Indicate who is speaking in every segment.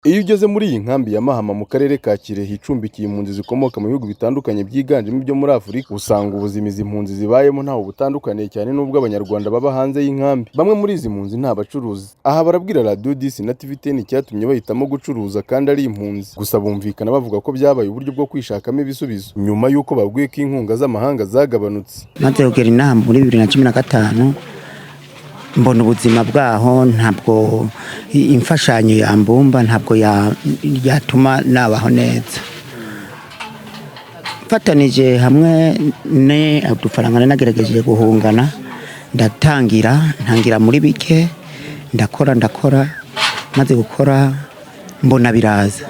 Speaker 1: Iyo ugeze muri iyi nkambi ya Mahama mu karere ka Kirehe, icumbikiye impunzi zikomoka mu bihugu bitandukanye byiganjemo ibyo muri Afurika, usanga ubuzima izi mpunzi zibayemo ntaho butandukaniye cyane n'ubwo Abanyarwanda baba hanze y'inkambi. Bamwe muri izi mpunzi ni abacuruzi. Aha barabwira Radiyo 10 na TV 10 icyatumye bahitamo gucuruza kandi ari impunzi. Gusa bumvikana bavuga ko byabaye uburyo bwo kwishakamo ibisubizo nyuma y'uko babwiwe ko inkunga z'amahanga zagabanutse.
Speaker 2: Maze kugera inaha muri 2015, mbona ubuzima bwaho ntabwo imfashanyo yambumba, ntabwo yatuma nabaho neza. Mfatanije hamwe ne udufaranga nagerageje guhungana, ndatangira, ntangira muri bike, ndakora, ndakora. Maze gukora mbona biraza,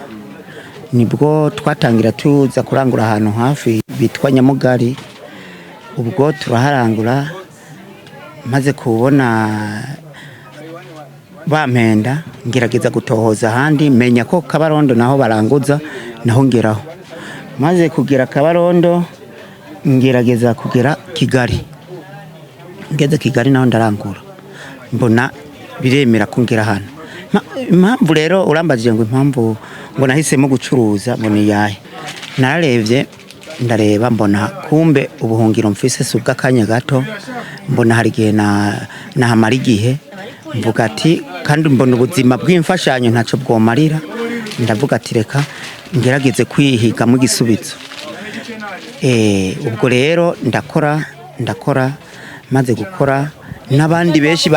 Speaker 2: nibwo twatangira tuza kurangura ahantu hafi bitwa Nyamugari. Ubwo turaharangura, maze kubona bampenda, ngerageza gutohoza ahandi, menya ko Kabarondo naho baranguza, naho ngeraho. Maze kugera Kabarondo, ngerageza kugera Kigali. Ngeze Kigali naho ndarangura, mbona biremera ko ngera hano. Impamvu rero urambajije ngo impamvu ngo nahisemo gucuruza ngo ni iyahe? Nararebye, ndareba, mbona kumbe ubuhungiro mfise si ubw'akanya gato. Mbona hari igihe nahamara igihe, mvuga ati kandi mbona ubuzima bw'imfashanyo ntacyo bwomarira, ndavuga ati reka ngerageze kwihigamo igisubizo. Ubwo rero ndakora, ndakora. Maze gukora n'abandi benshi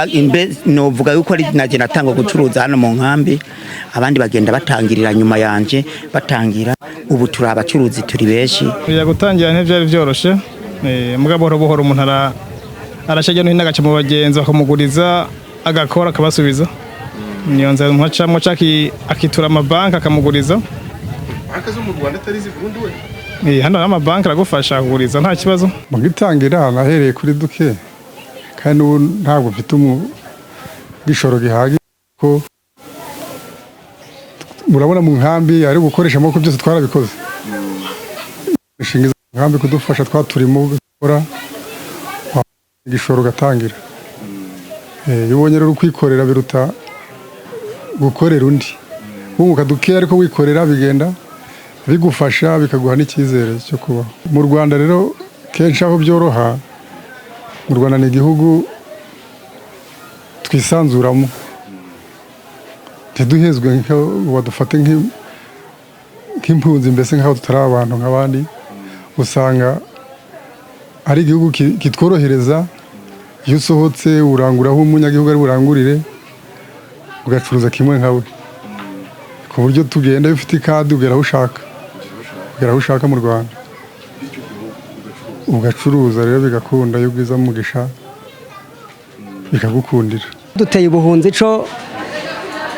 Speaker 2: novuga yuko ari naje natanga gucuruza hano mu nkambi, abandi bagenda batangirira nyuma yanje, batangira. Ubu turi abacuruzi, turi benshi.
Speaker 3: Kujya gutangira ntibyari byoroshe, mugabo buhoro buhoro umuntu araca hirya no hino, agaca mu bagenzi bakamuguriza, agakora akabasubiza. Niyo nzira umuntu acamwo, canke akitura amabanki akamuguriza.
Speaker 1: Banki zo mu Rwanda atari izi Burundi we?
Speaker 3: Hano hari amabanki aragufasha kuguriza, nta kibazo.
Speaker 4: Mu gitangira nahereye kuri duke, kandi n'ubu ntabwo mfite igishoro gihagije, ko murabona mu nkambi ari gukoresha amaboko, byose twarabikoze. Inshinga izo nkambi kudufasha twaturimo gukora, igishoro ugatangira. Iyo ubonye rero kwikorera biruta gukorera undi, wunguka dukeya, ariko wikorera bigenda bigufasha, bikaguha n'icyizere cyo kubaho. Mu Rwanda rero kenshi aho byoroha, mu Rwanda ni igihugu twisanzuramo, ntiduhezwe ngo badufate nk'impunzi, mbese nk'aho tutari abantu nk'abandi. Usanga ari igihugu kitworohereza. Iyo usohotse urangura aho umunyagihugu ari burangurire, ugacuruza kimwe nkawe, ku buryo tugenda iyo ufite ikadi ugera aho ushaka, ugera aho ushaka mu Rwanda ugacuruza. Rero bigakunda, iyo ugwiza mugisha bikagukundira.
Speaker 5: Duteye ubuhunzi co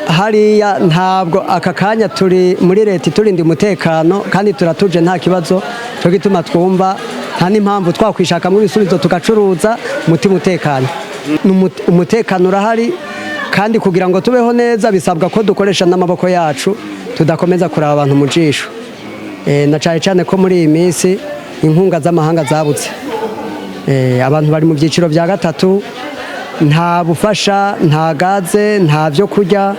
Speaker 5: hariya, ntabwo aka kanya turi muri leta iturinda umutekano kandi turatuje, nta kibazo. Cyo gituma twumva nta n'impamvu twakwishakamo ibisubizo, tugacuruza, umutima utekanye. Umutekano urahari, kandi kugira ngo tubeho neza bisabwa ko dukoresha n'amaboko yacu, tudakomeza kuraba abantu mu jisho. Na cyane cyane ko muri iyi minsi inkunga z'amahanga zabutse. Abantu bari mu byiciro bya gatatu, nta bufasha, nta gaze, nta byo kurya.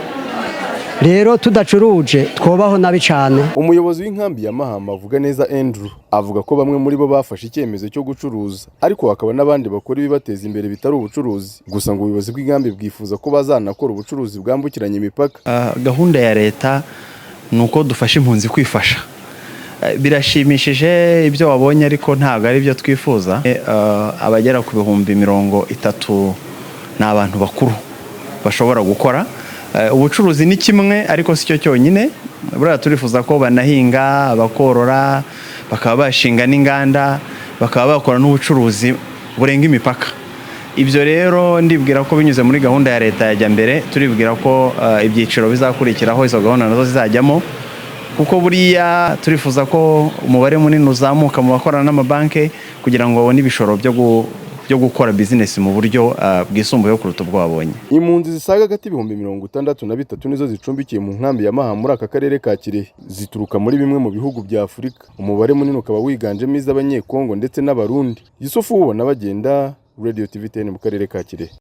Speaker 5: Rero tudacuruje twobaho nabi cyane.
Speaker 1: Umuyobozi w'inkambi ya Mahama, avuga neza Andrew, avuga ko bamwe muri bo bafashe icyemezo cyo gucuruza, ariko hakaba n'abandi bakora ibibateza imbere bitari ubucuruzi. Gusa ngo ubuyobozi bw'inkambi bwifuza ko bazanakora ubucuruzi bwambukiranya imipaka.
Speaker 6: Gahunda ya leta ni uko dufasha impunzi kwifasha. Birashimishije ibyo wabonye, ariko ntabwo ari byo twifuza. Abagera ku 30,000 ni abantu bakuru bashobora gukora. Ubucuruzi ni kimwe, ariko si cyo cyonyine. Buriya turifuza ko banahinga, bakorora, bakaba bashinga n'inganda, bakaba bakora n'ubucuruzi burenga imipaka. Ibyo rero ndibwira ko binyuze muri gahunda ya leta ya mbere, turibwira ko ibyiciro bizakurikiraho izo gahunda nazo zizajyamo, kuko buriya turifuza ko umubare munini uzamuka mu bakorana n'amabanki kugira ngo babone ibishoro byo gukora bizinesi mu buryo bwisumbuyeho kuruta ubwo babonye.
Speaker 1: Impunzi zisaga hagati 63,000 nizo zicumbikiye mu nkambi ya Mahama muri aka karere ka Kirehe. Zituruka muri bimwe mu bihugu bya Afurika, umubare munini ukaba wiganjemo iz'Abanyekongo ndetse n'Abarundi. Yusufu ubona bagenda, Radio TV 10 mu karere ka Kirehe.